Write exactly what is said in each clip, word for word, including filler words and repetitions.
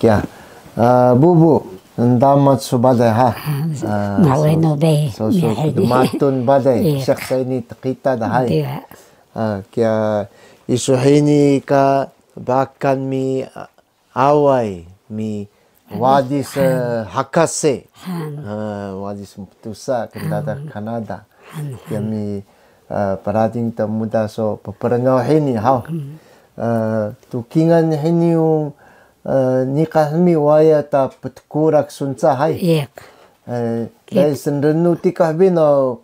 Kiya, ah, bubu, ndamac su balay ha. Ah, mawe so, no be, so, so, mihini. Dmatun balay, iya, siq ka ini tqita da hay. Iya. Ah, kiya, isu hini ka Bakan mi, ah, away, mi wadis, eh, hakase. Han. Ah, wadis mptusa, kndadax Kanada. Han, han. Kiya mi, eh, prading ta muda so pprngaw hini, haw. Hmm. Eh, tukingan hini u, eh, niqan hmi waya ta ptkurak sunca, hay. Iya. Eh, day snrnu tikuh bi no,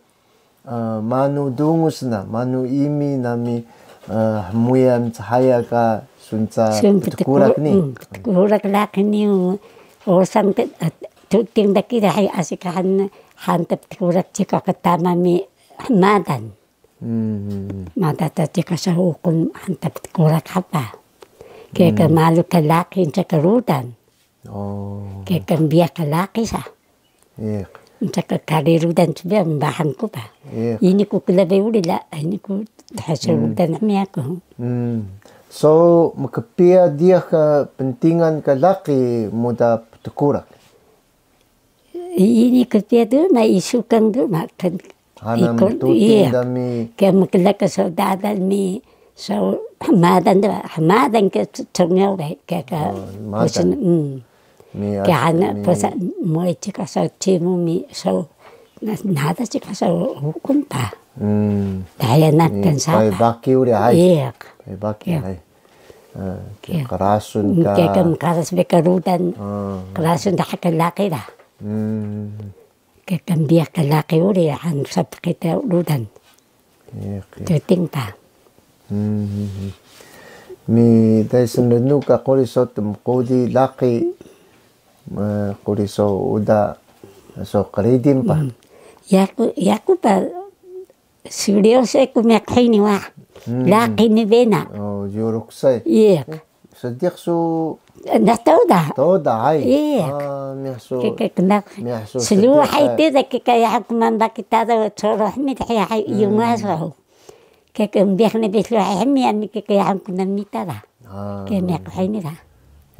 eh, manu dungus na, manu imi nami, eh, hmuya mchaya ka sunca ptkurak ni. Sun ptkurak, mm, ptkurak laqi ni, o, osang te, eh, tuting da kida hay asi ka han, han ta ptkurak cika ka tama mi hmadan. Hmm. Mada ta cika sa ukun han ta ptkurak hapa. Kika malu ka laqi nca ka rudan. Oh. Kika mbiyax ka laqi sa. Iya. Nca ka kari rudan cbiyaw mbahang ku ba. Iya. Ini ku klbay uri la, ini ku dha sa rudan hmi yaku. Hmm. So, mkpiya diyax ka pntingan ka laqi muda ptkurak? Ini kpiya duma isu kan duma kan. Hana ikut, mtuting iya. Dami. Ke mkla ka so dadan mi so hmadan da, hmadan ke congyo be, ke ka, oh, hmadan. Pusin, mm. Mi ke as-, hana mi pusa, moy cika so cimu mi so, na-, nada cika so ukun ta. Hmm. Daya na mi kan sa. Pai baki uri hay. Iya. Pai baki hay. Ah, ke, iya, qrasun ka. Ke kan qras be ka rudan. Ah. Qrasun da ka laqi da. Hmm. Ke kan mbiyax ka laqi uri han sapkita rudan. Iya, iya. Tuting ta. Hmm. Mi day snrnu ka quri so tmqudi laqi, eh, quri so uda so qridil pa. Hmm. Yaku, yaku pa Sriyo se ku miyah hini wa. Hmm. Laqi ni bena. Oh, yuruk sai. Iya. Eh, sediq su. Nah, tau da. Tau da, hay. Iya. Ah, miyah su. Kika kena. Miyah su. Selu sediq, hay, eh. Te da kika yahan ku mamba kita da coro hmi da hay, hay, hmm, yung aso. Kika mbiyax ni bi selu hay hmi, ami kika yahan ku na mita da. Ah. Kika miyah hini da.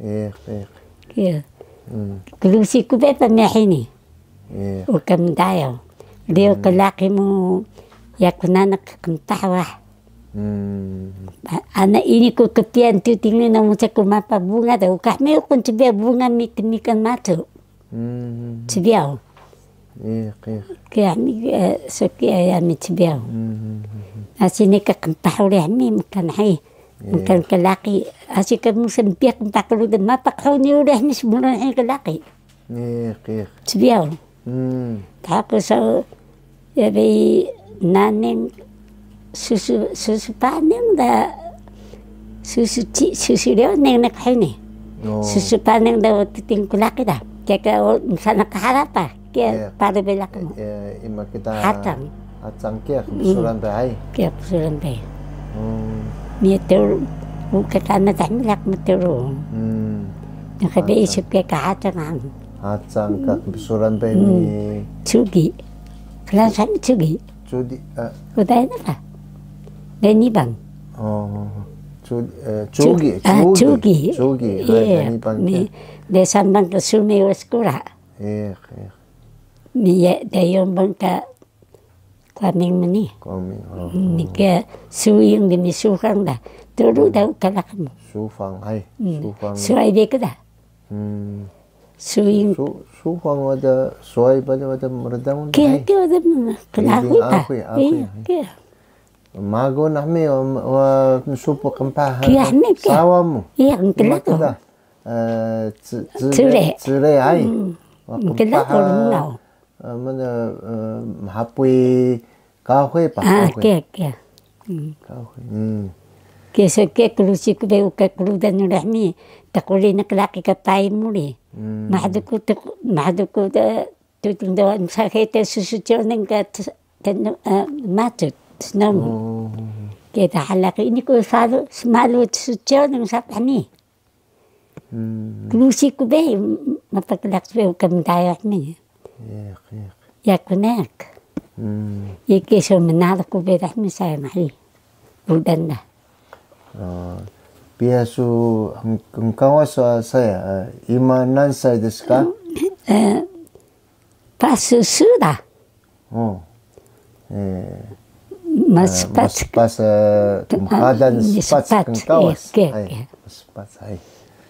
Iq, iq. Iya. Hmm. Klusi ku be pa miyah hini. Iq. Uka mdayo. Riyo ka laqi mu yaku nanaq qmpah wah. Hmm. A-, ana ini ku kpiya tuting ni namu cak ku mapa bunga da. Uka hmi ukun cbiyaw bunga mi tmikan macu. Hmm. Cbiyaw. Iq, iq. Kiya mi, eh, so kiya yami cbiyaw. Hmm. Asi ni ka qmpah uri hmi mkan hay. Iya. Mkan ka laqi, asi ka musa mpiya qmpah ka rudan, mapa qhuni uri hmi smurun hay ka laqi. Iq, iq. Cbiyaw. Hmm. Taku so, ya bi naning susu, susu paning da, susu ci, susu riyoneng naq hini. Oh. Susu paning da tuting ku laqi da. Kika o, msana ka harapa. Kiya, iya, paru belak mu. Iya, ima kita hacang. Hacang kiya, hmm, kbsuran pe hay. Kiya, kbsuran pe. Hmm. Miya teru, uka kana dah milak mu teru. Hmm. Naka be hacang. Isu kiya ka hacang ang. Hacang ka kbsuran pe, hmm, mi. Cugi. Kelan sami cugi. Cugi, eh. Uday na ka? Dai nibang. Oh, cugi, eh, cu-, cugi, ah, cugi. Cugi. Cugi. Hay, iya, dai nibang mi, kiya. Dai sambang ka sumi waskura. Iya, iya. Mi ya, dai yombang ka Kwaming mni. Kwaming, oh. Mi ka suyung de mi sufang da. Turu da uka laqi mu. Sufang, hay. Hmm. Sufang. Suway bi ka da. Hmm. Suyung. Su-, sufang wada, suway bale wada mrdaun da, hay. Kiya, kiya wada m-, kelahuy ta. Akhuy, akhuy, iya, hay. Kiya. Mago nami wa, wa msupu qmpah. Kiya hmi kiya. Sawa mu. Iya, mkela tu. Mkela. Eh, c-, c-, cire. Cire, hay. Hmm. Wa mkela qmpah, tu, eh, mngaw. Eh, mana, eh, mhapuy kahuy pa, ah, kahuy. Kiya, kiya. Hmm. Kahuy. Hmm. Kiya, so kiya krusi ku be uka krudan uri hmi, tquri naq laqi ka payi mu uri. Hmm. Mahdu ku tq-, mahdu ku de, tuting do, msa hete susu cioneng ka t-, tnu-, eh, macu, tnum. Oh. Kiya da halaq ini ku salu, smalu susu cioneng sapah ni. Hmm. Krusi ku be, m-, mapa klaq be uka mdayo hmi. Iq, iq. Yaku naq. Hmm. Iki so mnarux ku be da hmi saya mahi. Rudan da. Ah, Piya su hng-, hngkawas saya, eh, ima nansay desu ka? Eh, pasu su da. Oh. Eh, maspat. Eh, maspat, eh, mqalan spat hngkawas. Iya, iya. Maspat, hay.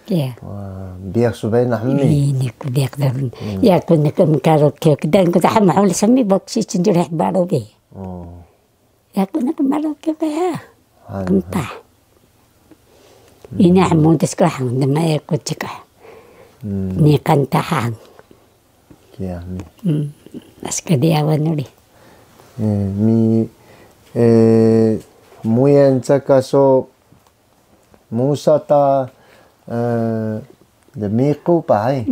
Iya. Wah, biyak su bay na hmi. Ini ku biyak da. Ya ku nak mkaraoke dan ku da hma hol sami boksi cendurih baru be. Oh. Yaku nak karaoke ka ya. Kmpah. Ini amu des ka hang dema yaku cika. Ni kanta hang. Kiya mi. Aska diyawan uri. Mi, muyan caka so musa ta dmiqu pa hay.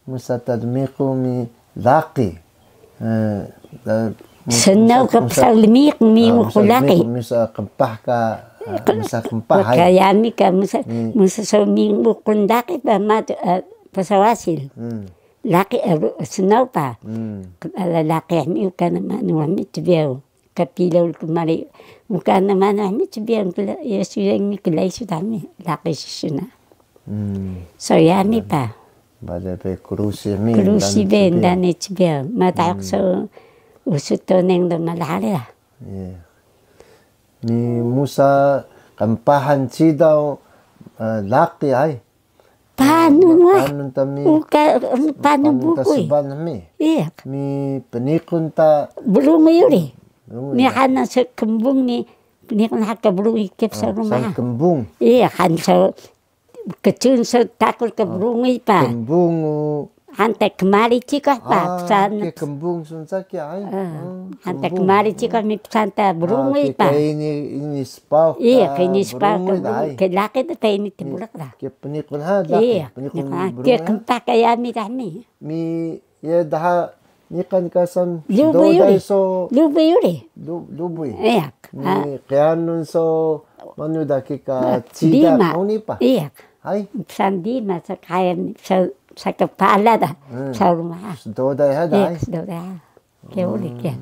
Musa ta dmiqu mi laqi. Snaw ka psaw lmiq mi uqun laqi. Musa qmpah ka, musa qmpah hay. Ka yami ka musa, musa so mi uqun laqi pa ma, psaw asil. Laqi, snaw pa. Laqi mi uka na manu mi cbiyaw. Ka pilaw kmari, uka na manu mi cbiyaw, ya suyang mi klai su dami, laqi suna. So yami pa. Bale pe krusi mi. Krusi be ndani cbiyaw. Ma dahuk so usu toneng do malahari la. Ni musa qmpahan cidaw, laqi ay. Panun wa. Panun ta mi. Uka, panun bukuy. Iya. Mi pniqun ta. Brunguy uri. Mi hana so kmbung mi. Pniqun haka brunguy kep so ruma. San kmbung. Iya, han so kcun so takul ka brunguy pa. Kmbung u. Hanta kmari cikuh pa, psan. Ke kmbung sun saki ay. Hanta kmari cikuh mi psan ta brunguy pa. Ke ini, ini spaw. Iya, ke ini spaw ka brunguy, ke laqi ta ini tbulak da. Ke pniqun ha da. Iya, pniqun. Ke kmpa ka yami da mi. Mi, ya daha niqan ka san. Lubuy uri. Lubuy uri. Lubuy. Iya. Mi qyanun so manu da kika cida oni pa. Iya. Hay. Psan dima sa kaya sa, sa kpala da. Sa ruma. Sdoday ha da. Iya, sdoday ha. Ke uri ke.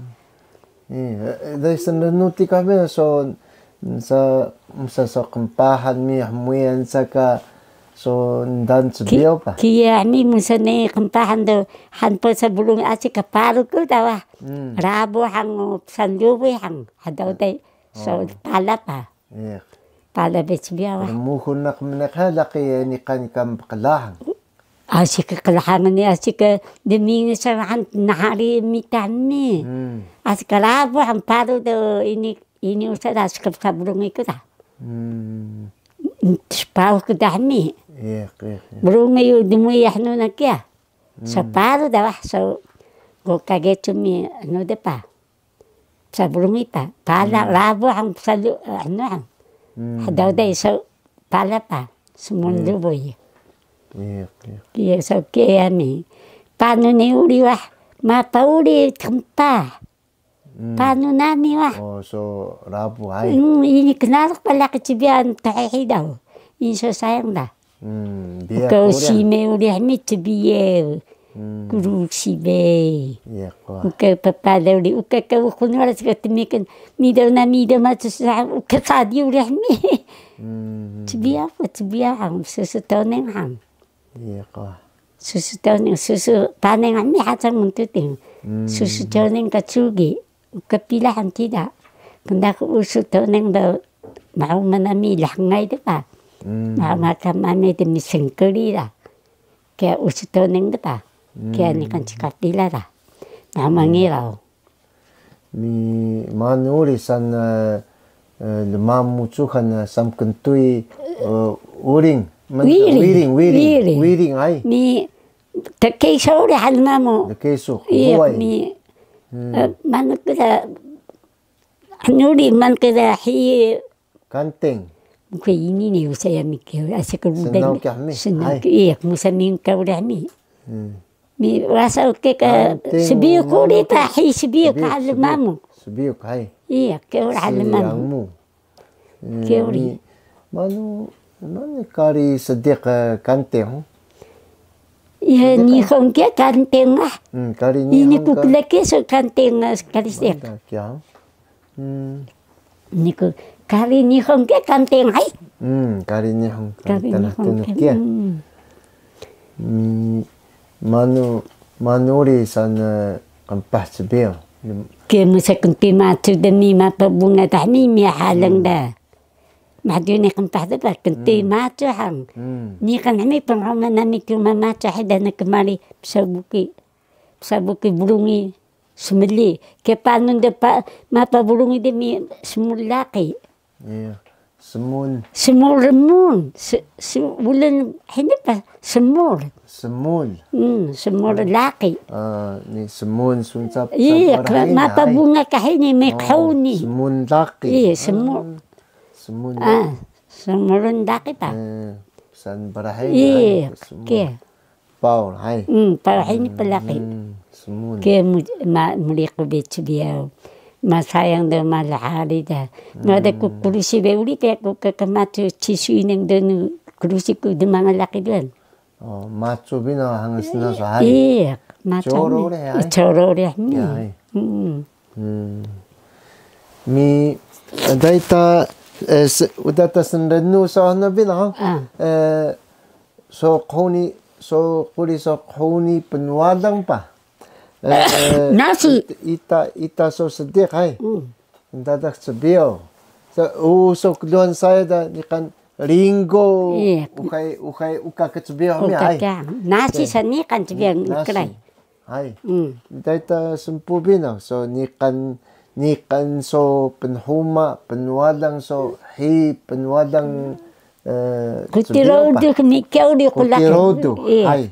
Iya, dai snrnu ti ka me so sa, sa so qmpahan mi hmuyan sa ka so ndan cbiyaw pa. Kiya mi musa ne qmpahan do han po sa bulung asi ka paru ku da wa. Rabu hang psan lubuy hang hadaw dai so pala pa. Pala be cbiyaw wa. Rmuhun naq mnaq ha laqi niqan ka mqlahang. Asi ka qlahang ni, asi ka dmingi sa han nhari mita ni. Asi ka rabu han paru do ini, ini usa da asi ka psa brunguy ku da. Spaw ku da ni. Brunguy u dmuy hnu na kiya. So paru da wa so go ka gecu mi hnu de pa. Psa brunguy pa, pala rabu hang psa lu, anu hang. Hadaw dai so pala pa, smun lubuy. Iya, so ke yami. Panu ni uri wa, ma pa uri tmpa. Panu nami wa. Oh, so rabu hay. Ini knarux pa laqi cbiyaw ta hiyi daw. Ini so sayang da. Uka sime uri hmi cbiyaw. Krusi be. Uka papala uri, uka ka uxun wara cika tmikan. Midaw na midaw ma csa, uka sadi uri hmi. Cbiyaw, cbiyaw hang, susu toneng hang. Susu toneng, susu taneng hmi hacang muntuting. Susu toneng ka cugi. Uka pila han cida. Kndaku usu toneng do mauma nami lhngay de pa. Mauma ka mami de mi sngkri da. Kiya usu toneng de pa. Kiya niqan cika pila da. Mauma ngiraw. Mi manu uri san, eh, lmamu cuhan, eh, samkntuy, eh, uring. Wiring. Wiring, wiring. Wiring ay. Mi tkeso uri han mamu. Tkeso. Iya, mi, eh, manu kida, nuri man kida hi. Kanteng. Uka ini ni usa yami ke, asi ka rudan. Snaw ka hmi. Snaw ka, iya, musa mingka uri hmi. Mi rasa uka ka sbiyu ku uri ta hi sbiyu ka han mamu. Sbiyu ka hay. Iya, ke uri han mamu. Ke uri. Manu, manu kari Sediq, eh, kanteng? Iya, Nihon ke kanteng ah. Ini ku ka kla keso kanteng, eh, kari Sediq. Ini ku kari Nihon ke kanteng ay. Hmm, kari Nihung, kari Tanah Tunux kiya. Hmm. Hmm, manu, manu uri san, eh, qmpah cbiyaw. Kiya musa knti macu dmi mapa bunga dah ni mi halang da. Madu ni qmpah da ba knti macu hang. Hmm. Niqan hmi pngruma nami kma macu hida na kmari psabuki. Psabuki brungi. Smli. Ke panun de pa, mapa brungi de mi smul laqi. Iya. Smun. Smul rmun. Se-, se-, ulen hini pa smul. Smul. Hmm, smul laqi. Ah, ni smun sunca. Iya, mapa bunga ka hini mi qhuni. Smun laqi. Iya, smul. Ah, smun. Ah, smul laqi pa. Eh, san barahe. Iya, ke. Paul, hay. Hmm, paul hini pa laqi. Hmm, smun. Ke mu-, ma-, mriqu bi cbiyaw. Ma sayang do ma lhari da. Ma da ku kurusi be uri pe ku ke kmacu cisu ineng donu kurusi ku dmanga laqi duan. Oh, macu bi na hangan sna so hay. Iya, macu. Coro re hay. Coro re ni. Ya, hay. Hmm. Hmm. Mi, dai ta, eh, se-, uda ta snrnu so hnu bi na, ha? Ah. Eh, so qhuni, so quri so qhuni pnwalang pa. Eh, nasi. Ita, ita so sediq, hay. Hmm. Ndadax cbiyaw. So, u, so klwaan saya da niqan ringgo, iya, uxay, uxay uka ka cbiyaw mi, uka hay. Ka. Nasi sa niqan cbiyaw, nasi. Kray. Hay. Mm. Dai ta smpu bi na, so niqan, niqan so pnhuma, pnwalang so hi, pnwalang, eh, kuti rodux ni kiya uri qlaqi. Kuti rodux, iya. Hay.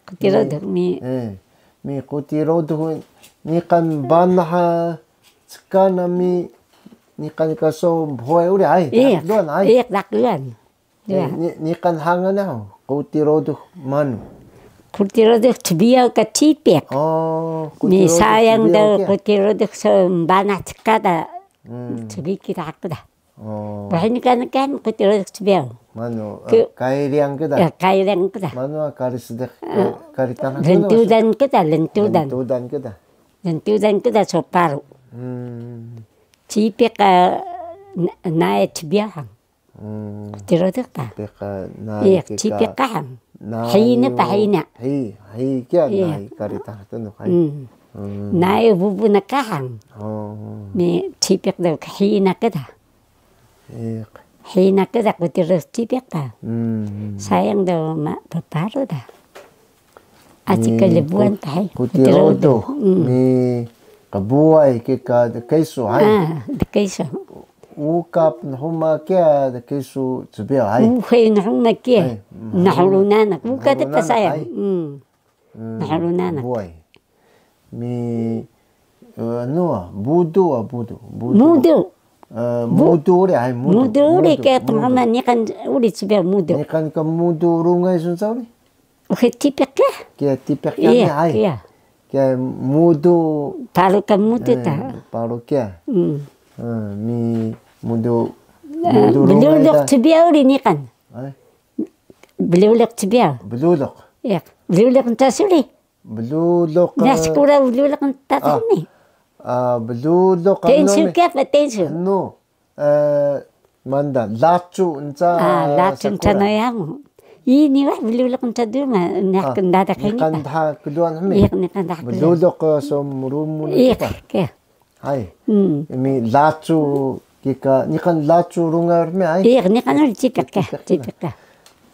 Kuti rodux ni. Eh, mi kuti rodux niqan banah, cka nami niqan ka so bhuway uri, hay. Iya. Daq duan, hay. Iya, daq duan. Eh, ni-, niqan hangan na, kuti rodux manu. Kuti rodux cbiyaw ka cipiq. Oh, kuti rodux cbiyaw. Mi sayang do kuti rodux so mbanah cka da. Hmm. Cbiki da aku da. Oh. Bahini kan, kan kuti rodux cbiyaw. Manu, eh, kairiang kida. Ya, kairiang kida. Manu, ah, kari sediq, eh, kari Tanah Tunux. Lntudan kida, lntudan. Lntudan kida. Lntudan kida so paru. Hmm. Cipiq ka, eh, na-, nae cbiyaw hang. Hmm. Kuti rodux ta. Cipiq ka nai. Iya, kika cipiq ka hang. Hini pa hini. Hi, hi kiya, iya. Nai kari Tanah Tunux, hay. Hmm. Hmm. Nai bubu na ka hang. Oh. Mi cipiq do ka hini kida. Iya. Hini kida kuti rodux cipiq ka. Hmm. Sayang do ma paru da. Aci ka lbuan ta, hay. Kuti rodux. Mm. Mi qbuway kika dkesu, hay. Ah, dkesu. Uka pnhuma kiya dkesu cbiyaw, hay. Uxay pnhuma kiya. Hay, nahru nanaq. Uka de pa saya. Hay. Mm. Mm, nahru nanaq. Qbuway. Mi, eh, anu, budu, ah, budu. Budu. Mudu. Eh, mudu uri, hay, mudu. Mudu uri, mudu, kiya pnhuma niqan uri cbiyaw mudu. Niqan ka mudu rungay sun sa uri? Uxe cipiq kiya? Kiya cipiq kiya, iya, ni, hay. Kiya. Kiya mudu. Paru ka mudu ta. Eh, paru kiya. Mm. Eh, mi mudu, eh, mudu rungay da. Bluluq cbiyaw uri niqan. Eh? Bluluq cbiyaw. Bluluq. Iya. Bluluq nta suri. Bluluq, eh, skura bluluq nta suri. Ah, bluluq. Tensu anu mi. Kiya pa tensu? Anu. Eh, manda, lacu nca. Ah, lacu nca sakura. Na yamu. Ini wah bluluq nca duma, niqan ndadax hini pa. Niqan daha klwaan hmi. Iya, niqan daha klwaan. Bluluq so mrumun. Iya, pa. Kiya. Hay. Hmm. Imi lacu kika, niqan lacu rungay hmi, hay. Iya, niqan uri cipiq ka, cipiq ka.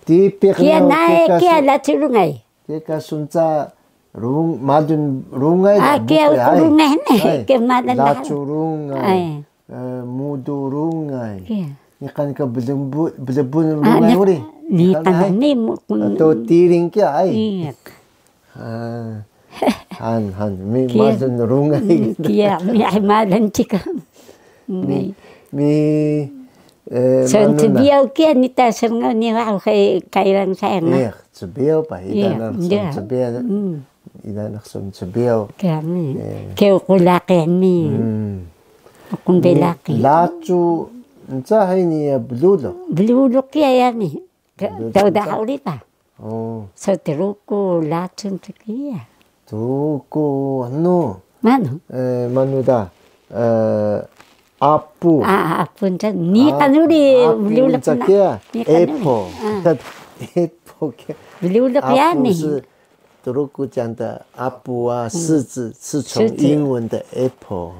Cipiq kiya na, nae kika kiya su-, lacu rungay. Kika sun ca rung-, madun rungay. Ah, da kiya bukuy, hay. Rungay hmi, hay. Kiya madun daha. Lacu rungay. Hay. Eh, mudu rungay. Iya. Niqan ka blebun, blebun rungay uri. Ah, niqan, niqan, hay. Ni mu-, atau tiring kiya, hay. Iya. Ah, han, han. Mi kiya, madun rungay. Mm, kiya, mi ay madan cika. Mi, mi, eh, so manu na. Cbiyaw kiya ni ta srngaw ni wa, kay-, kayrang saya na. Iya, cbiyaw pa, iya, ida na, iya, cbiyaw. Mm. Ida naq sun cbiyaw. Kiya mi. Eh. Kiya uqun laqi mi. Hmm. Uqun bi laqi. Lacu, nca hini ya bluluq. Bluluq kiya ya mi. Bluluq nca. Tau daha uri pa. Oh. So Truku lacun tu kiya. Truku, anu. Manu? Eh, manu da. Eh, Apu. Ah, apu nca. Niqan uri mluliq na. Niqan uri. Epo. Epo ke. Mluliq yani. Apu 是 Truku 讲的 apu 啊，柿子是从英文的 apple，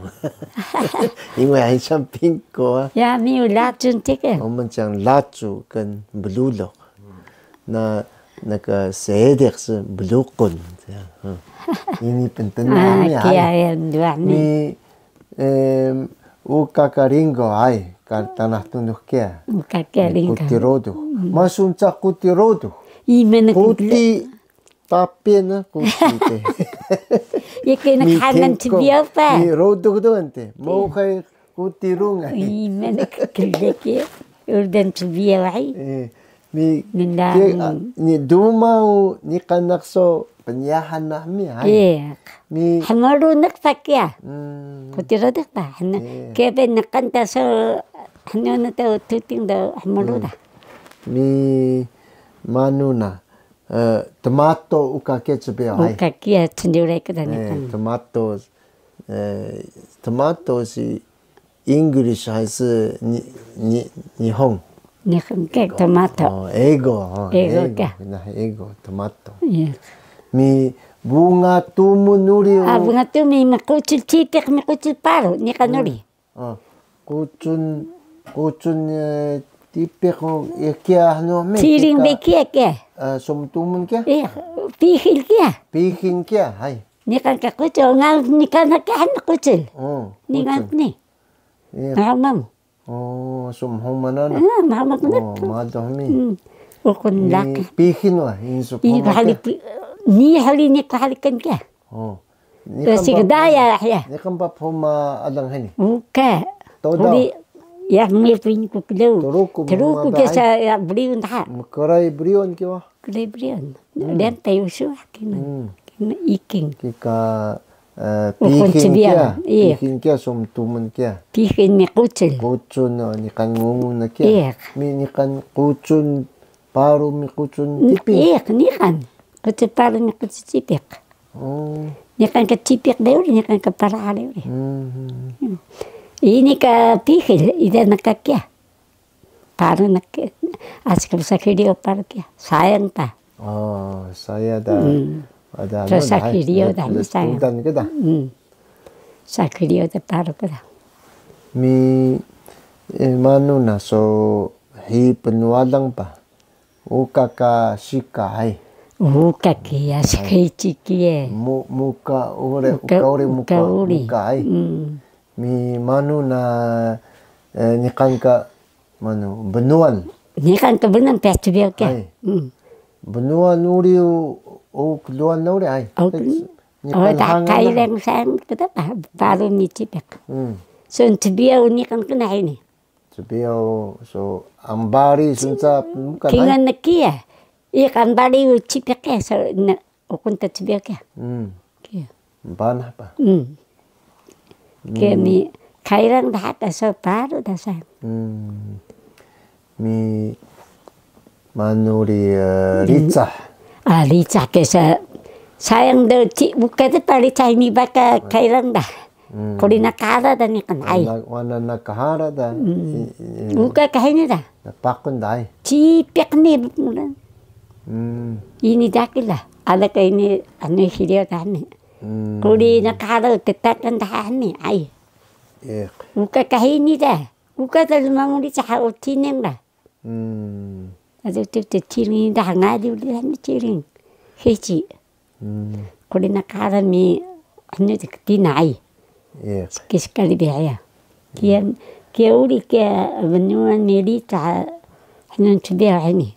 因为很像苹果啊。Ya, mi lacun tike. 我们讲 lacu 跟 mluliq，那那个 seediq 是 mluqun 这样，嗯。Ini pntena mi, kiya ya, dua mi. Mi, em, uka ka ringgo, ay, ka Tanah Tunux kiya. Uka kiya ringgo. Kuti rodux. Masun ca kuti rodux. Kuti Pape na kuti te. Ye ke na kanan cbiyaw pa. Mi rodux doan te. Mowxay kuti rungay. Ima na kklek ye. Urdan cbiyaw ay. Mi ni duma u niqan naq so pnyahan nami ay. Mi hmru naq pa kiya. Kuti rodux pa. Kiya be niqan ta so hnu na ta tuting do hmru da. Mi manu na. Tmato uka kiya cbiyaw ay. Uka kiya cnduray kda niqan. Tmato, tmato si English 还是 Nihon? Nihon ke tmato. Ego. Ego ka. Nah, ego, tmato. Mi bunga tumun uri. Ah, bunga tumun, mqucil cipiq, mqucil paru niqan uri. Qucun, qucun, tipiq kiya hnu mi. Ciring be kiya kiya. Sumtumun kiya? Pihil kiya. Pihil kiya, hay. Niqan ka qucun, ngal niqan ka han qucun. Niqan ni. Ngal mam. Oh, sumhuman ana. Ngal mam. Oh, madoh mi. Ukun lak. Pihil wa, insu. Ni hali ni hali kan kiya. Sigdaya hiya. Niqan ba phuma alang hini? Uka. Toda. Uri, ya, mir pin ku klo. Truku ke sa ya briun dha. Mkray briun ki wa. Kray briun. Dan tayu su kina. Kina iking. Kika pihin kiya. Pihin kiya sumtumun kiya. Pihin mi qucun. Qucun niqan ngungun na kiya. Mi niqan qucun paru mi qucun tipiq. Iya, niqan. Qucun paru mi qucun tipiq. Niqan ka cipiq de uri, niqan ka paru de uri. Ini ka pihil, ida naka kiya. Paru naka, asi ka sakiriyo paru kiya. Sayang ta. Oh, saya da. Ada sakiriyo da, sayang. Sakiriyo da paru keda. Mi manu na so hi pnwalang pa. Uka ka sika ay. Uka kiya sika ici kiya. Muka uri, uka uri muka, muka uri. Muka ay. Mi manu na niqan ka manu bnuan. Niqan ka bnuan pia cbiyaw kiya. Bnuan uri u klwaan na uri ay. Niqan hangan na. Kayrang sayang keda pa, paru mi cipiq. So cbiyaw niqan kena hini. Cbiyaw so ambari sun sa mkan ay. Kingan na kiya. Iya ka ambari u cipiq kiya so ukun ta cbiyaw kiya. Kiya. Mbanah pa. Kiya mi kayrang daha ta so paru daha sa. Mi manu ri ricah. Ah, ricah ke sa sayang do ci buka de pa ricah ini baka kayrang daha. Quri na kahara da niqan ay. Wana na kahara da. Uka ka hini da. Napakun da ay. Cipiq ni. Ini daki la. Ala ka ini anu hiriyo da ni. Quri na kahara tetakan da ni ay. Uka ka hini da. Uka da lmamu ricah o tineng da. Ado tu te ciring daha ngali uri daha ni ciring. Hici. Quri na kahara mi hnu de ktina ay. Siki skali biya. Kiya, kiya uri kiya bnuan mi ricah hnu cbiyaw hini.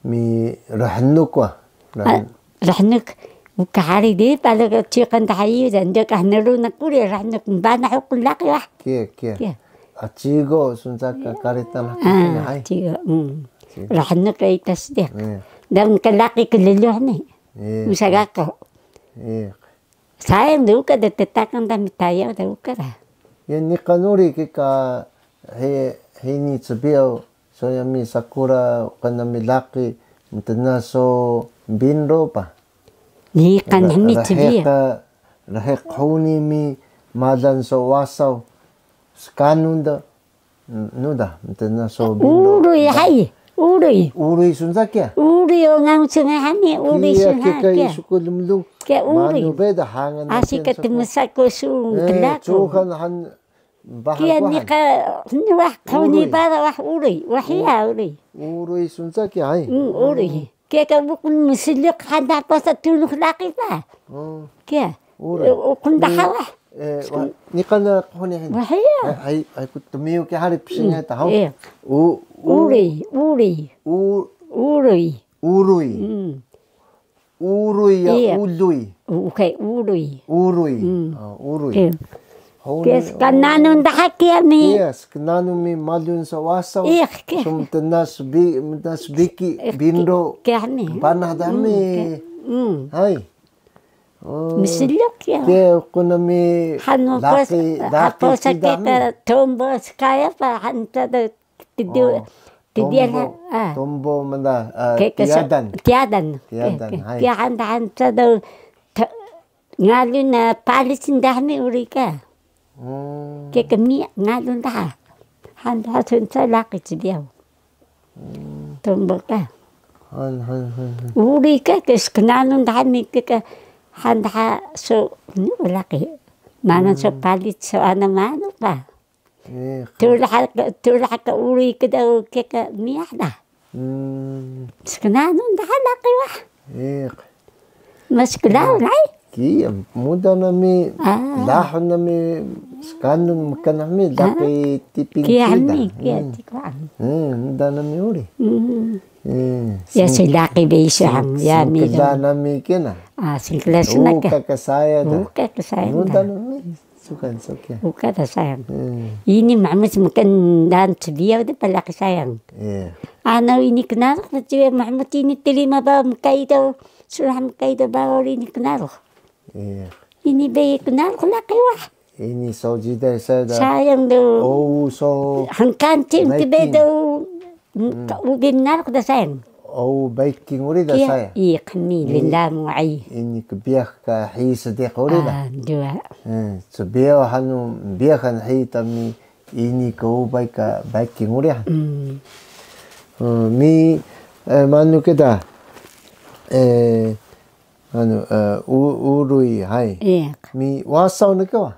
Mi rhnuk wa. Rhnuk. Uka hari de pala ka ciqan daha iyu da nda ka hnru na quri rhnuk mbanah uqun laqi wa. Kiya, kiya. Acigo sun sa ka kari Tanah Tunux ay. Acigo. Rhnuk ka ita sediq. Dan ka laqi klluh ni. Musa gako. Sayang de uka de tetakan da mi tayaw de uka da. Ya niqan uri kika hini cbiyaw so yami sakura uka nami laqi mtna so binro pa. Niqan hini cbiyaw. Rheq huni mi malan so wasaw. Skanun da. Nuda, mtna so binro. Uruy, hay. Uruy. Uruy sun sa kiya? Uruy o nganguc sun ha mi, uruy sun ha kiya. Kiya, kiya, kiya, isu ku lmlung. Kiya uruy. Manu beda hangan. Asi ka tmsa ku sun kla ku. Cuhan han. Kiya ni ka, ni wah, qhuni bara wah uruy, wah iya uruy. Uruy sun sa kiya, hay. Uruy. Kiya ka bukun msliq hada pasa tunux laqi pa. Kiya. Uruy. Ukun daha wah. Ni kana qhuni hin. Wah iya. Hay, hay ku tmiyu kiya hari psingay ta, haw. Uruy, uruy. Uruy. Uruy. Uruy ya uluy. Uxe, uruy. Uruy. Uruy. Kiya, skananun daha kiya mi. Kiya, skananun mi malun sa wasaw. Iya, kiya. Sum tnas bi, tnas biki, binro. Kiya mi. Panah da mi. Hay. Msliq kiya. Kiya, kuna mi laqi, laqi cida mi. Tombo skaya pa hanta da. Tdiya, tdiya tombo, tombo mnda, tiyadan. Tiyadan. Tiyadan, hay. Kiya hanta hanta do ngalun na palis nda mi uri ka. Kiya kmi ngalun daha. Hanta hanta laqi cbiyaw. Tombo ka. Han, han, han, han. Uri ka, ke sknanun daha mi ke ka hanta so ni laqi. Mana so palis so ana manu ka. Tulah ka, tulah ka uri kida kiya ka miyah da. Sknanun daha laqi wah. Mas klaun lai. Kiya, muda nami, lahun nami, skanun mkan nami, laqi tiping kiya da. Kiya mi, kiya tikuan. Muda nami uri. Ya, si laqi be isu han, ya mi. Sngkla nami kiya na. Sngkla sna ka. Uka ka saya da. Uka ka saya da. Muda nami. Sukan, sukan. Uka da sayang. Ini Mahmud mkan dan cbiyaw de pa laqi sayang. Ano ini knarux da cbiyaw Mahmud ini trima ba mkaido, surah mkaido ba uri ini knarux. Ini be knarux laqi wah. Ini so jida saya da. Sayang do. Oh, so. Hangkan tim tbe do. Ubin narux da sayang. O, baking uri da saya. Iya, qmi lnlamu ai. Ini kbiyax ka hiyi sediq uri da. Cbiyaw hanu, biyax han hiyi ta mi ini ka ubay ka baking uri han. Mi, manu kida, anu, uruy, hay. Mi wasaw na ka wa?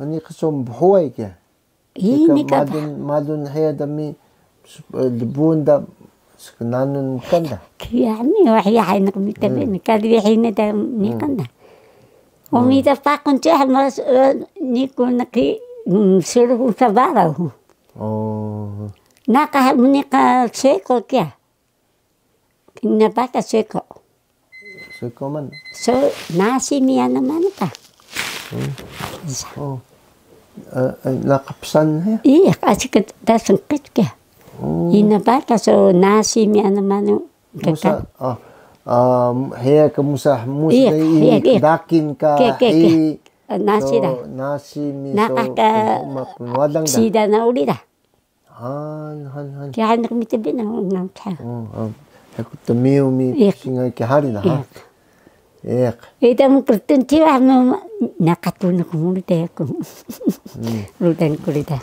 Ani qso mbhuway kiya. Ini ka madun, madun hiya da mi lbun da sknanun mkan da. Kiya ni wah ya hay nak mi tabe ni kali hina da niqan da. Umi da paqun ciha mas niku naki suruh usa bara. Naka mniqa seko kiya. Ina baka seko. Seko man? So, nasi mi ana manu ka. Naka psan ya? Iya, kasi ka da sngkit ka. Ina baka so nasi mi ana manu. Musa, heya ka musa, musa dakin ka hi. Nasi da. Nasi mi so ka pnwadang da. Sida na uri da. Han, han, han. Kiya han naq mi tbin na nang ta. Heku tmiyu mi singa ki hari na ha. Iq. Ida mu krtun tiwa mu naqah tunux mu de ku. Rudan ku rida.